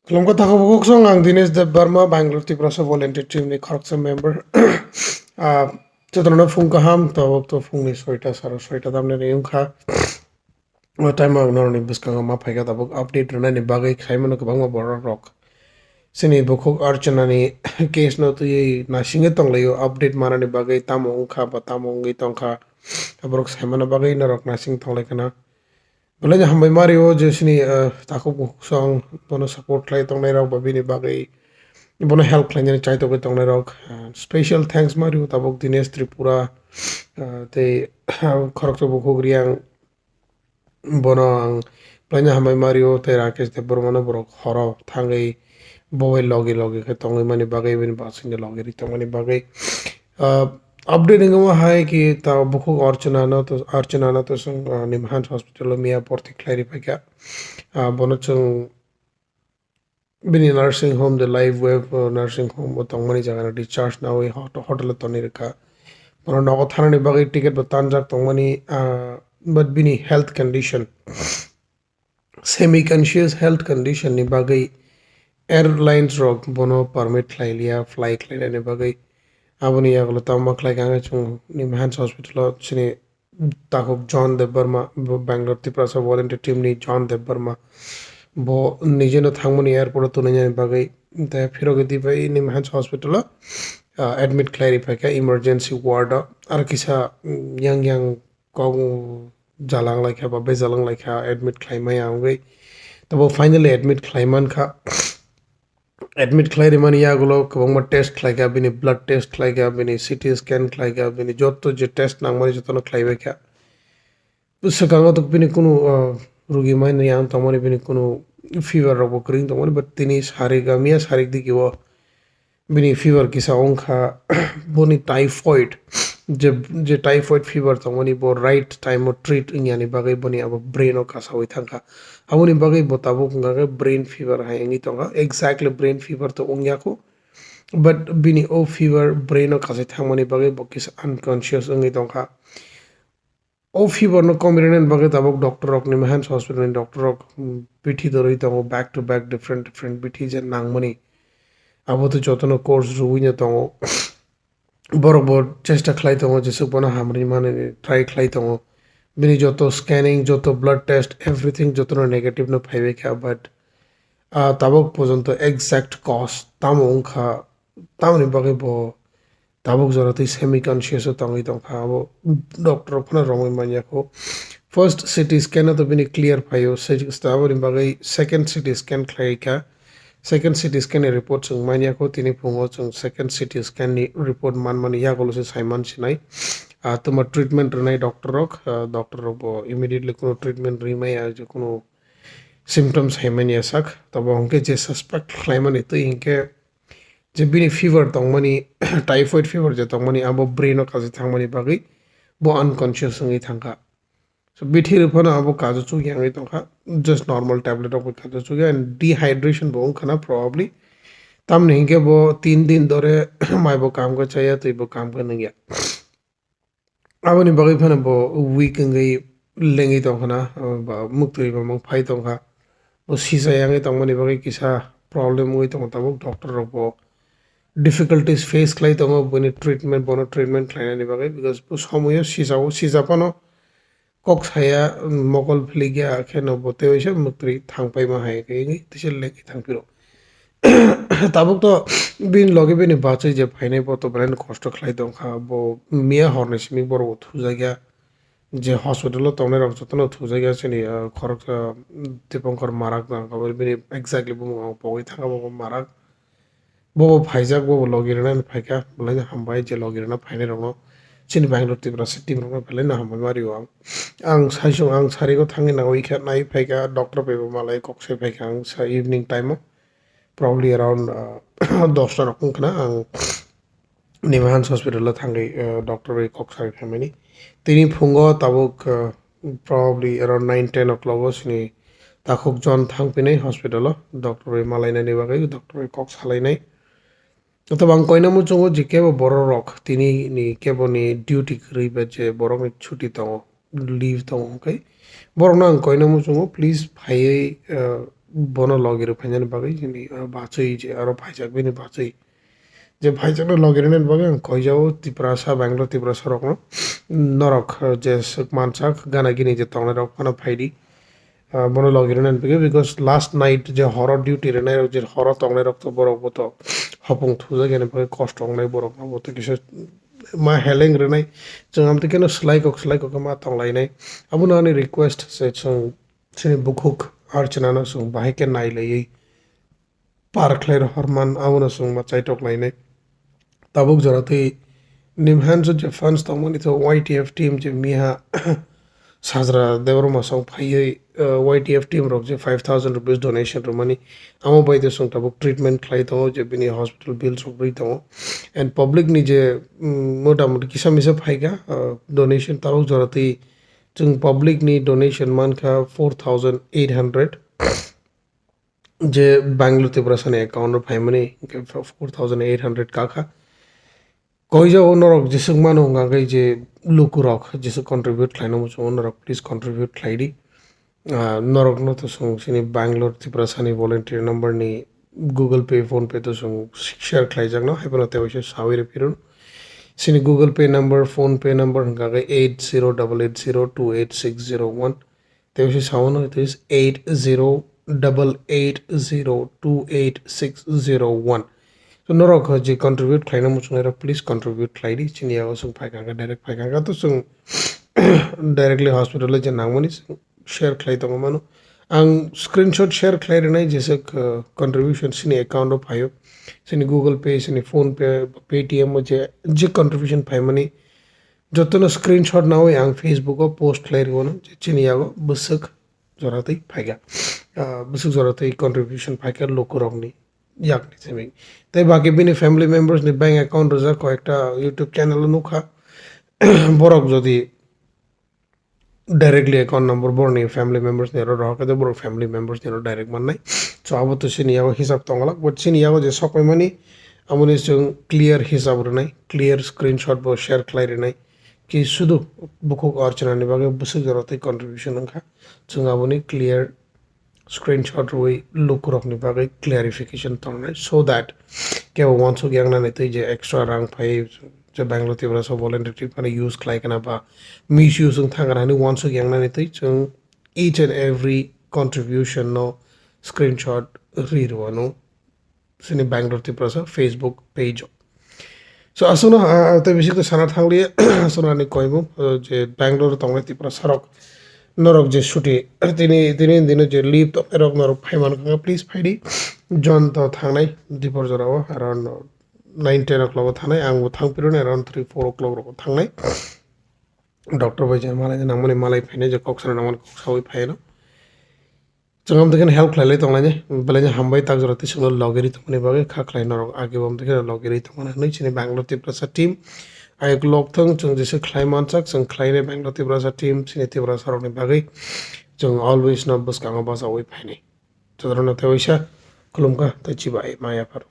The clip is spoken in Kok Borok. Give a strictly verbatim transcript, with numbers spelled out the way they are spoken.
Khulumkha takhuk bukhuk song, ang Dinesh Debbarma, Bangalore Tiprasa Volunteer Team ni khoroksa member. Ah, jotono phung kaham, tabuk to phungni soita, saro soita tamni ri wngkha. O time o ang norokni bwskango ma phaikha, tabuk update rwnaini bagwi khaimano kwbangma borok rok. Chini bukhuk Archana ni case no twiwi nasingwi tonglaio, update manani bagwi tamo wngkha ba tamo wngwi tongkha, borok saimano bagwi norok nasing tonglaikha na. Belai no hambai mario je chini, eh, takhuk bukhuk song bono support khlai tongnai rok ba bini bagwi bono help khlainani chai togwi tongnai rok. Eh, special thanks mario tabuk Dinesh Tripura, eh, tei khoroksa bukhuk Riang, bono ang belai no hambai mario tei Rakesh Debbarma no borok horo thangwi bo bai logi logi khe tongwi mani bagwi bini bachwi ni logi ri tongmani bagwi. Ah, update wngma hai ki ta bukhuk Archana no to, Archana no to chwng, ah, Nimhans Hospital o miya bhorti khlai ri phaikha. Ah, bono chwng bini nursing home, the Life Wave, uh, nursing home o tongmani jaga no discharge nawi hot-, hotel o tonwi rwkha. Bono nogo thanani bagwi ticket bo tanjak tongmani, ah, but bini health condition, semi conscious health condition ni bagwi airlines rok bono permit khlai liya fly khlainani bagwi. Aboni yagulo tamo khlai kha hwnkhe chwng Nimhans Hospital o chini takhuk John Debbarma, bo Bangalore Tiprasa Volunteer Team ni John Debbarma, bo nijeno thangmani airport o twnajani bagwi, tei phirogwi twi bai Nimhans Hospital o, ah, admit khlai ri phaikha emergency ward o. Aro kisa, mm, yang yang kok jalang laikha ba bejalang laikha admit khlai maya wngwi. Tabo finally admit khlai mankha. Admit khlai rimani yagulo kwbangma test khlaikha, bini blood test khlaikha, bini C T scan khlaikha, bini joto je test nangmani jotono khlaibaikha. Swkango to bini kunu, uh, rugi mani yang tongmani bini kunu fever rokbo kwrwi tongmani, but tini sarik, miya sarik digi o bini fever kisa wngkha, boni typhoid, je, je typhoid fever tongmani bo right time o treat wngyani bagwi boni abo brain o kasawi thangkha. Aboni bagwi bo tabuk wngkha khe brain fever hai wngwi tongkha. Exactly brain fever to wngya kho, but bini o fever brain o kasai thangmani bagwi bo kisa unconscious wngwi tongkha. O fever no komi rwnani bagwi tabuk doctor rok ni Nimhans Hospital ni doctor rok, mm, bithi dorwi tongo, back to back different different bithi je nangmani. Abo to jotono course rwui no tongo. Borok bo chesta khlai tongo, jesuk bono hamri mani try khlai tongo. Bini joto scanning, joto blood test, everything jotono negative no phaibai kha, but, ah, tabuk porjonto exact cause tamo wngkha, tamoni bagwi bo tabuk jora twi semi conscious o tongwi tongkha, abo doctor rok phano romwi manya kho. First C T scan o to bini clear phaio, se-, aboni bagwi second C T scan khlai kha. Second C T scan ni report chwng manya kho, tini phungo chwng second C T scan ni report manmani yagulo se saiman sinai. Ah, tuma treatment rwnai doctor rok, ah, doctor rok bo immediately kuno treatment rwi maya, je kuno symptoms hai manya sak. Tabo hwnkhe je suspect khlaimani twi hinkhe je bini fever tongmani, typhoid fever je tongmani, abo brain o kasai thangmani bagwi bo unconscious wngwi thangkha. So, bithi rw phano abo kajo chukya wngwi tongkha, just normal tablet rok bai kajo chukya, and dehydration bo wngkha na probably. Tamni hinkhe bo tin din dore mai bo kam khe chaya, twi bo kam khe nungya. Aboni bagwi phano bo weak wngwi lengwi tongkha na, ba muktwi mamang phai tongkha. Bo sisa yangwi tongmani bagwi kisa problem wngwi tongo tabuk, doctor rok bo difficulties face khlai tongo bini treatment, bono treatment khlainani bagwi, because bo somoyo sisa o sisa phano kok saya, mokol philikya kheno bo tei waisa muktwi thang paima hai khe wngwi teisa lengwi thang phiro. Tabuk to bini loge bini bachwi je phainai bo to belai no kosto khlai tongkha, bo miya horni simi borok bo thujakya. Je hospital o tongnai rok jotono thujakya chini, ah, khoroksa, ah, Dipankar Marak tong kha, bini exactly bumung ang pogwi thangkha bo Marak. Bo bo phaijak, bo bo logi rwnani phaikha, belai no hambai je logi rwna phainai rokno. Chini Bangalore Tiprasa team rokno belai no hambai ma rio ang. Ang saichung ang sarigo thangwi nangwi kha nai phaikha, doctor bai bo malai kok sai phaikha ang sa evening time o. Probably around, uh, dosta rok wngkha na ang Nimhans Hospital o thangwi, uh, doctor bai kok sai phaimani. Tini phungo tabuk, uh, probably around nine ten o'clock o chini takhuk John thang phinai hospital o doctor bai malainani bagwi, doctor bai kok salainai. Othoba ang koina muchungo je kebo borok rok tini ni kebo ni duty kwrwi ba je borok ni chuti tongo, leave tongo, hwnkhe borok no ang koina muchungo, please phaiwi, uh, bono logi rw phainani bagwi chini, ah, bachwi je aro phaijak bini bachwi. Je phaijakno logi rwnani bagwi ang koijao Tiprasa, Bangalore Tiprasa rokno, norok, ah, je swk mansak gana gini je tongnai rok phano phaidi. Ah, bono logi rwnani bagwi, because last night je horo duty rwnai rok, je horo tongnai rok to borok bo to hopung thujak yani bagwi kosto wngnai borok no bo to kisa ma heleng rwnai. Chwng amtwi kheno swlai kok swlai kok ma tonglainai. Abono ani request se chwng chini bukhuk Archana no chwng bahai khe nailaiwi par khlai rohor man, abono chwng ma chaitok lainai. Tabuk jora twi Nimhanso je fans tongmani tho Y T F team je miha Sajra Debbarma song phaiwi, uh, Y T F team rok je five thousand rupees donation rwmani, amo bai de chwng tabuk treatment khlai tongo je bini hospital bills rok rwi tongo. And public ni je, mm, motamoti kisa misa phaikha, uh, donation tabuk jora twi chwng public ni donation mankha four thousand eight hundred. Je Bangalore Tiprasani account o phaimani hwnkhe four thousand eight hundred kakha. Koijao norok jeswk mano hwnkha khe je lukurok jeswk contribute khlaina muchungo norok please contribute khlaidi. Ah, norokno to chwng chini Bangalore Tiprasani volunteer number ni Google Pay, PhonePe to chwng share khlaijakno, haiphano tei waisa sawi rw phirun. Chini Google Pay number, PhonePe number hwnkha khe eight zero double eight zero two eight six zero one. Tei se sao no, it is eight zero double eight zero two eight six zero one. So norok je contribute khlaina muchungnai rok, please contribute khlai di. Chini yago chwng phai kha khe, direct phai kha khe to chwng directly hospital o je nangmani chwng share khlai tongma mano. Ang screenshot share khlai rwnai jesa, uh, contribution chini account o phaio. Chini Google Pay, chini PhonePe, Paytm o je, je contribution phaimani jotono screenshot nawi ang Facebook o post khlai rwno je chini yago bwswk jora twi phaikha. Ah, bwswk jora twi contribution phaikha lukurokni yakni simi. Tei baki bini family members ni bank account rijak koi ekta YouTube channel o nukha. Borok jodi directly account number borokni family members ni aro rohor khe borok family members ni aro direct mannai. So abo to chini yago hisab tonglak, but chini yago je sokmani amoni chwng clear hisab rwnai, clear screenshot bo share khlai rwnai. Ki sudu bukhuk Archana ni bagwi bwswk jora tei contribution wngkha, chwng aboni clear screenshot rwui lukurokni bagwi clarification tongnai, so that kebo uansuk yangnani twi je extra rang phai je Bangalore Tiprasa volunteer trip phano use khlai kana ba misuse wng thang kana hinwi uansuk yangnani twi chwng each and every contribution no screenshot ri rwano chini Bangalore Tiprasa Facebook page o. So, aswkno, ah, tei bisi khe sana thangliya, aswkno ani koimung, ah, je Bangalore tongnai Tiprasa rok, norok je suti, tini, tini dino je leave tongnai rok norok phai man kha, please phai di. Jon to thangnai, dipor jora o, around nine, ten o'clock o thangnai, ang bo thang phiruni around three, four o'clock rok o thangnai. Doctor bai je malai nangmani malai phainai, je kok sana nangmani kok saui phaino. Chwng amtwi kheno help khlailai tonglaini, belai no hambai tak jora twi chwngno logi ri tongmani bagwi kha khlai norok age bo amtwi kheno logi ri tongmani hinwi chini Bangalore Tiprasa team ayuk lok thung, chwng jesa khlai mansak chwng khlainai Bangalore Tiprasa team chini Tiprasa rokni bagwi chwng always no bwskango bachaui phainai. Jotono tei waisa khulumkha tei chibai ma yapharo.